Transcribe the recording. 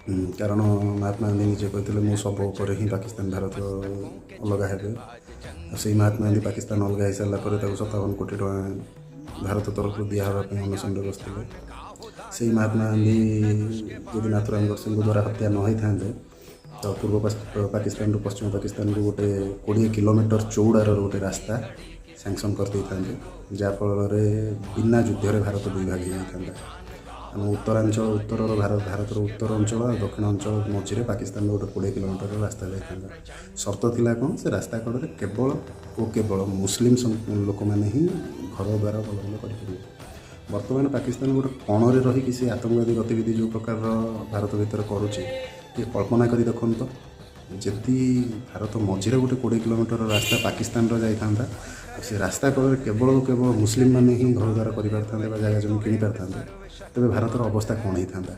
କାରଣ ମହାତ୍ମା ଗାନ୍ଧୀ ନିଜେ କହିଥିଲେ, ମୋ ଶବ ଉପରେ ହିଁ ପାକିସ୍ତାନ ଭାରତ ଅଲଗା ହେବେ। ଆଉ ସେଇ ମହାତ୍ମା ଗାନ୍ଧୀ ପାକିସ୍ତାନ ଅଲଗା ହେଇସାରିଲା ପରେ ତାକୁ 57 କୋଟି ଟଙ୍କା ଭାରତ ତରଫରୁ ଦିଆହେବା ପାଇଁ ଅନଶନରେ ବସିଥିଲେ। ସେଇ ମହାତ୍ମା ଗାନ୍ଧୀ ଯଦି ନାଥୁରାମ ଗଡ଼ସେଙ୍କ ଦ୍ୱାରା ହତ୍ୟା ନ ହେଇଥାନ୍ତେ, ତ ପୂର୍ବ ପାକିସ୍ତାନରୁ ପଶ୍ଚିମ ପାକିସ୍ତାନକୁ ଗୋଟେ 20 କିଲୋମିଟର ଚଉଡ଼ାର ଗୋଟେ ରାସ୍ତା ସାଙ୍କସନ୍ କରିଦେଇଥାନ୍ତେ, ଯାହାଫଳରେ ବିନା ଯୁଦ୍ଧରେ ଭାରତ ଦୁଇ ଭାଗ ହେଇଯାଇଥାନ୍ତା। ଆମ ଉତ୍ତରାଞ୍ଚଳ, ଉତ୍ତରର ଭାରତ, ଭାରତର ଉତ୍ତର ଅଞ୍ଚଳ ଆଉ ଦକ୍ଷିଣ ଅଞ୍ଚଳ ମଝିରେ ପାକିସ୍ତାନର ଗୋଟେ 20 କିଲୋମିଟରର ରାସ୍ତା ଯାଇଥାନ୍ତା। ସର୍ତ୍ତ ଥିଲା କ'ଣ? ସେ ରାସ୍ତା କଡ଼ରେ କେବଳ ଓ କେବଳ ମୁସଲିମ ଲୋକମାନେ ହିଁ ଘର ଦ୍ୱାର ଭଲ ଭଲ କରିପାରିବେ। ବର୍ତ୍ତମାନ ପାକିସ୍ତାନ ଗୋଟେ କୋଣରେ ରହିକି ସେ ଆତଙ୍କବାଦୀ ଗତିବିଧି ଯେଉଁ ପ୍ରକାରର ଭାରତ ଭିତରେ କରୁଛି, ଟିକେ କଳ୍ପନା କରି ଦେଖନ୍ତୁ ତ, ଯଦି ଭାରତ ମଝିରେ ଗୋଟେ 20 କିଲୋମିଟର ରାସ୍ତା ପାକିସ୍ତାନର ଯାଇଥାନ୍ତା ଆଉ ସେ ରାସ୍ତା କଡ଼ରେ କେବଳ ଓ କେବଳ ମୁସଲିମମାନେ ହିଁ ଘର ଦ୍ୱାର କରିପାରିଥାନ୍ତେ ବା ଜାଗା ଜମି କିଣିପାରିଥାନ୍ତେ, ତେବେ ଭାରତର ଅବସ୍ଥା କ'ଣ ହେଇଥାନ୍ତା?